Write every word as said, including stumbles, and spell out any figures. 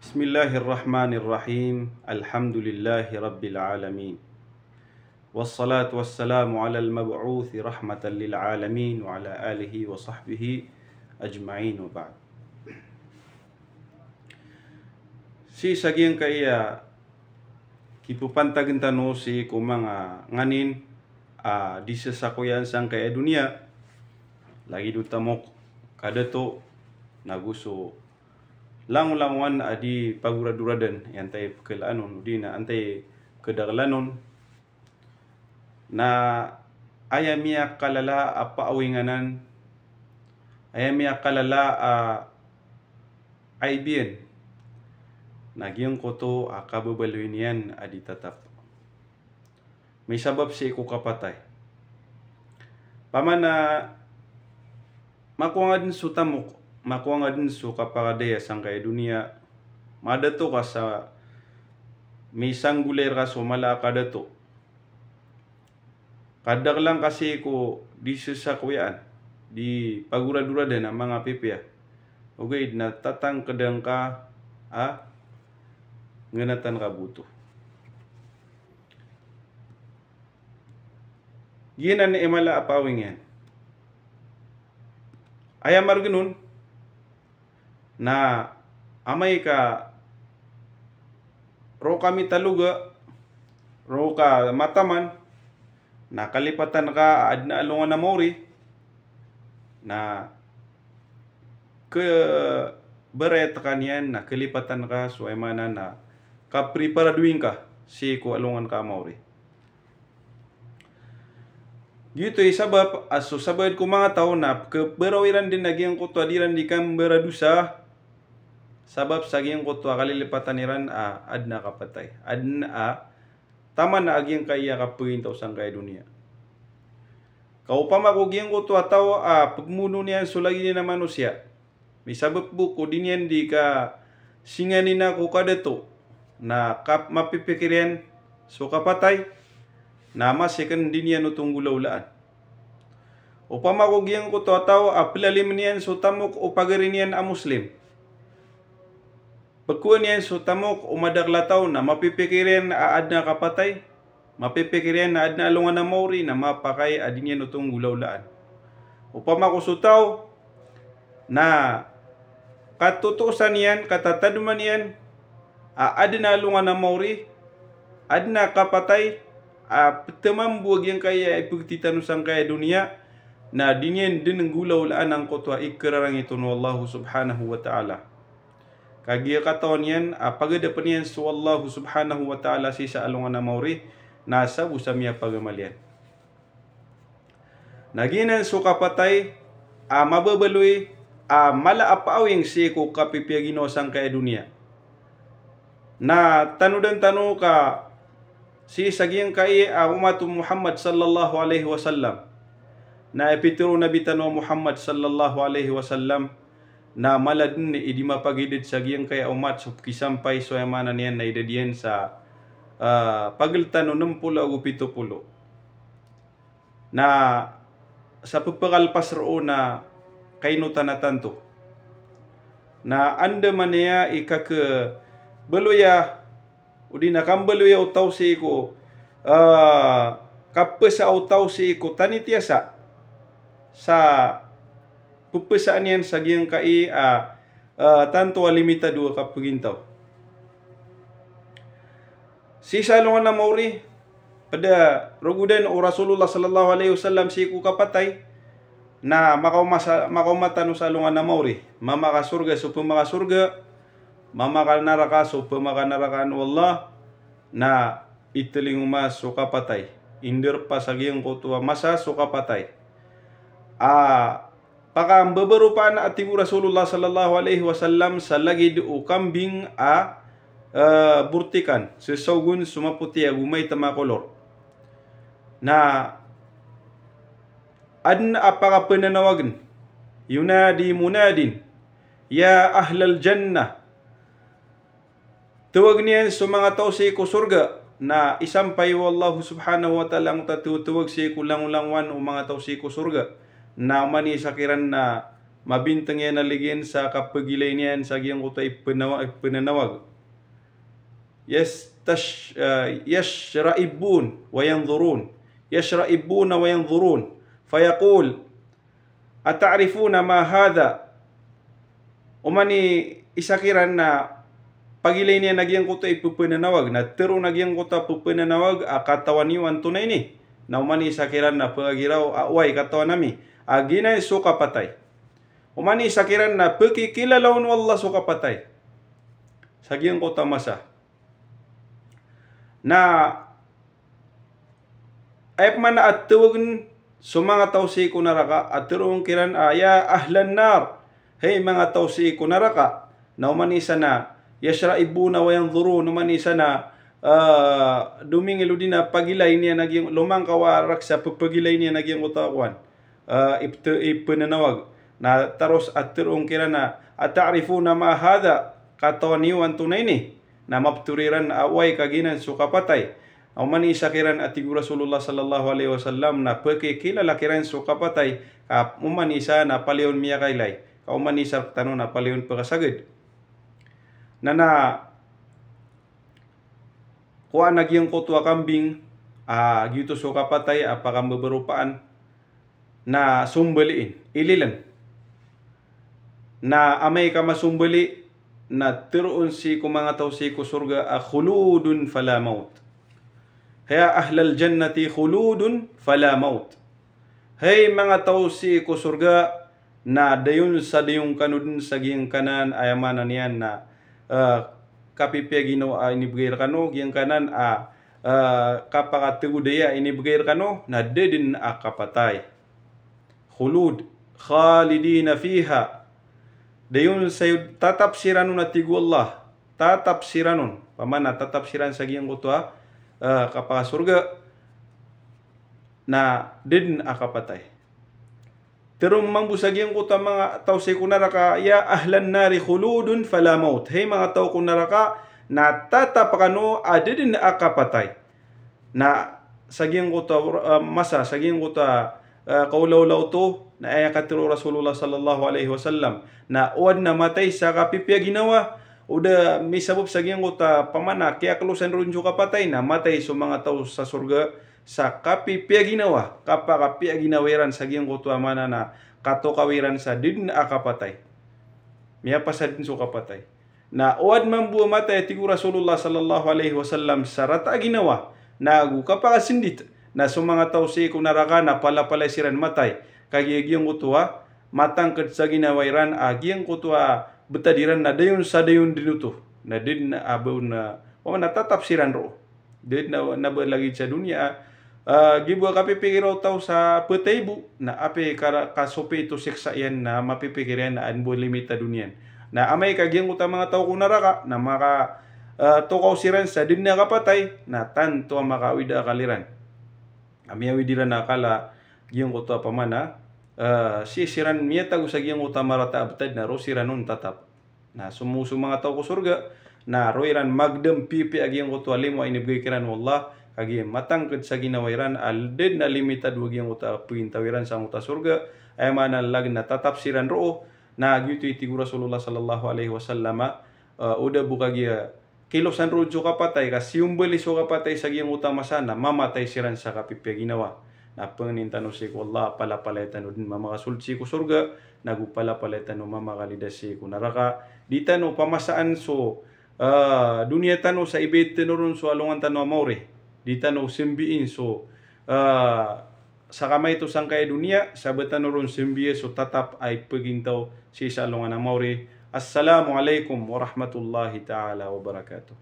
Bismillahirrahmanirrahim. Alhamdulillahi Rabbil Alamin. Wassalatu wassalamu ala al-mab'uthi rahmatan lil alamin wa ala alihi wa sahbihi ajma'in wa ba'd. Sii sa giyangkaya kipapantagn tano sii ko manga nganin a di sasakoyan sangkaya doniya, lagid o tamok, kadato, nago so langolangowan a di pagoradoradan, i antai pkhalaan on, odi na antai khadaklan on, na aya miyakalala a paawingan anan, aya miyakalala a aibiyan, na giyangkoto a kababaloy niyan a di tatap. Misabap sii ko kapatay. Pamana makowa nga dn so tamok, makowa nga dn so kapakadaya sangkaya doniya, madato ka sa misanggolay rka so mala a kadato. Kadaklan ka sii ko di sasakoyaan, di pagoradoradan a manga pipiya. Ogaid na tatangkdan ka a nganatan ka boto. Giyanan i mala a paawing iyan. Aya margn on na amay ka roo ka mitaloga, roo ka mataman, na kalipatan ka a adn a alongan a maori, na khabarayat ka niyan na kalipatan ka so aya maana na kapriparadoing ka sii ko alongan ka a maori. Giyoto i sabap a so sabaad ko manga taw na pkhabaraw iran dn a giyangkoto a di iran di kambaradosa, sabap sa giyangkoto a kalilipatan iran a adn a kapatay, adn a taman a giyangkaya kapagintaw sangkaya doniya. Ka opama ko giyangkoto a taw a pagmono niyan so lagid iyan a manosiya, misabap bo ko di niyan di kasinganin a ko kadato, na kap-, mapipikir iyan so kapatay, na masikn di niyan oto nggolawlaan. Opama ko giyangkoto a taw a plalim niyan so tamok o pagari niyan a Muslim, pkhowa niyan so tamok o madakl a taw na mapipikir iyan a adn a kapatay, mapipikir iyan a adn a alongan a maori, na mapakay a di niyan oto nggolawlaan. Opama ko so taw na katotosan iyan, katatadman iyan a adn a alongan a maori, adn a kapatay, a pthaman bo a giyangkaya ipagtitano sangkaya doniya, na di niyan dn nggolawlaan angkoto a ikararangit on o Allah subhanahu wa ta'ala. Kagiya katawan iyan a pagadapn iyan so Allah subhanahu wa ta'ala sii sa alongan a maori, na sabo sa miyapagamal iyan. Na giyanan so kapatay a mababaloy a mala a paawing sii ko kapipiya ginawa sangkaya doniya. Na tanodan tano ka sii sa giyangkai a umat o Muhammad sallallahu alaihi wasallam. Na ipitharo o Nabi tano a Muhammad sallallahu alaihi wasallam na mala dn i di mapagidad sa giyangkai a umat so pkisampay so aya maana niyan na idad iyan sa, ah, pagltan o nm polo ago pito polo. Na sa pphakalapas roo na kainotan a tanto. Na andamanaya i kakhabaloya, odi na kambaloya o taw sii ko, ah, kapasa o taw sii ko tanitiyasa. Sa pphasaan iyan sa giyangkai a, ah, tanto a limitado a kapagintaw. Sii sa alongan a maori, pd a rogodan o Rasulullah sallallahu alaihi wasallam sii ko kapatay, na makaoma sa, makaoma tano sa alongan a maori, mamakasorga so pmakasorga, mamakanaraka so pmakanarakaan o Allah, na itlingoma so kapatay. Indarpa sa giyangkoto a masa so kapatay. A, pakambabaro pn a tig o Rasulullah sallallahu alaihi wasallam sa lagid o kambing a, eh, bortikan, sesaogon so mapoti ago maitm a kolor. Na adn a pakapnanawagn, yunadi munadin, ya ahlal jannah, tawagn iyan so manga taw sii ko sorga, na isampay o Allah subhanahu wa ta'ala angkoto a tawag sii ko langolangowan o manga taw sii ko sorga. Na oman i sakiran na mabinteng iyan a ligin sa kapagilay niyan sa giyangkoto a ipnawa-, ipnanawag. Yastash-, ah, yashra'ibun wa yanzurun. Yashra'ibuna wa yanzurun. Fayaqul, "Ata'rifuna ma hadha?" Oman i isa kiran na pagilay niyan a giyangkoto a ippananawag, na tharoon a giyangkoto a ppananawag a katawan iyo antonaa ini. Na oman i isa kiran na pagiraw a oway, katawan ami a giyanan so kapatay. Oman i isa kiran na pkikilala on o Allah so kapatay sa giyangkoto a masa. Na aya pman a tawagn so manga taw sii ko naraka a tharoon kiran a, "Ya ahlan nar," hay manga taw sii ko naraka. Na oman i isa na, "Yashra'ibuna wa yanzurun," oman i isa na, ah, domingil odi na pagilay niyan a giyang-, lomangkaw a rakhs a ppagilay niyan a giyangkoto a kowan, ah, ipt-, ippananawag. Na taros a tharoon kiran a, "Ata'rifuna ma hadha?" Katawan iyo antonaa ini? Na mapthor iran a oway ka giyanan so kapatay. Oman i isa kiran a tig o Rasulullah sallallahu alaihi wasallam na pkikilala kiran so kapatay, ka oman i isa na palaya on miyakailay, ka oman i isa rktano na palaya on pkasagad. Na, na kowaan a giyangkoto a kambing a giyoto so kapatay a pakambabaropaan, na sombaliin, ililn. Na amay ka masombali, na tharoon sii ko manga taw sii ko sorga a, "Khuludun fala maut." "Ya ahlal jannati khuludun fala maut." Hay manga taw sii ko sorga, na dayon sa dayon kano dn sa giyangkanan, aya maana niyan na, eh, kapipiya ginawa a inibgay rkano, giyangkanan a, eh, kapakategodaya a inibgay rkano, na da dn a kapatay. Khulud, khalidina fiha. Dayon sa iyo tatap siran on a tig o Allah, tatap siran on. Pamana tatap siran sa giyangkoto a, eh, kapakasorga, na da dn a kapatay. Tharoon mambo sa giyangkoto a manga taw sii ko naraka, "Ya ahlan nari khuludun fala maut." Hay manga taw ko naraka, na tatap kano a da dn a kapatay. Na sa giyangkoto a, ah, masa, sa giyangkoto a, ah, kaolaola oto, na aya katharo o Rasulullah sallallahu alaihi wasallam, na o adn a matay sa kapipiya ginawa, o da misabap sa giyangkoto a pamana kiyaklosan ron so kapatay, na matay so manga taw sa sorga, sa kapipiya ginawa, kapakapiya ginawa iran sa giyangkoto a maana na katokawi ran sa da dn a kapatay. Miyapasad dn so kapatay. Na o adn mambo a matay a tig o Rasulullah sallallahu alaihi wasallam sa rata a ginawa, na ago kapakasndit, na so manga taw sii ko naraka na palapalaya siran matay. Kagiya giyangkoto a matangkd sa ginawa iran a giyangkoto a btad iran na dayon sa dayon dn oto. Na da dn a ba on na, pamana tatap siran roo. Da dn a ba lagid sa doniya, ah, gibo a kapipikira o taw sa phatay bo, na apiya ka, kasopi oto siksa iyan na mapipikir iyan a adn bo limitad on iyan. Na amay ka giyangkoto a manga taw ko naraka, na maka, ah, tokaw siran sa da dn a kapatay, na tanto a makaawid a akal iran. A miyawid iran a akal a giyangkoto a pamana, ah, sii siran miyatago sa giyangkoto a marata a btad na roo siran on tatap. Na so mo-, so manga taw ko sorga, na roo iran magdam pipiya a giyangkoto a limo a inibgay kiran o Allah, kagiya matangkd sa ginawa iran a da dn a limitad o giyangkoto a pagintaw iran sangkoto a sorga, aya maana lagid na tatap siran roo, na giyoto i tig o Rasulullah sallallahu alaihi wasallam a, eh, o da bo kagiya kilosan roo so kapatay, ka siyombali so kapatay sa giyangkoto a masa na mamatay siran sa kapipiya ginawa. Na pangnin tano sii ko Allah, palapalaya tano dn mamakasold sii ko sorga, nago palapalaya tano mamakalida sii ko naraka. Di tano pamasaan so, ah, doniya tano sa ibayad tano ron so alongan tano a maori. Di tano sambiin so, ah, sa kamaito sangkaya doniya, sa ba tano ron sambiya so tatap a ipagintaw sii sa alongan a maori. Assalamu alaikum warahmatullahi ta'ala wabarakatuh.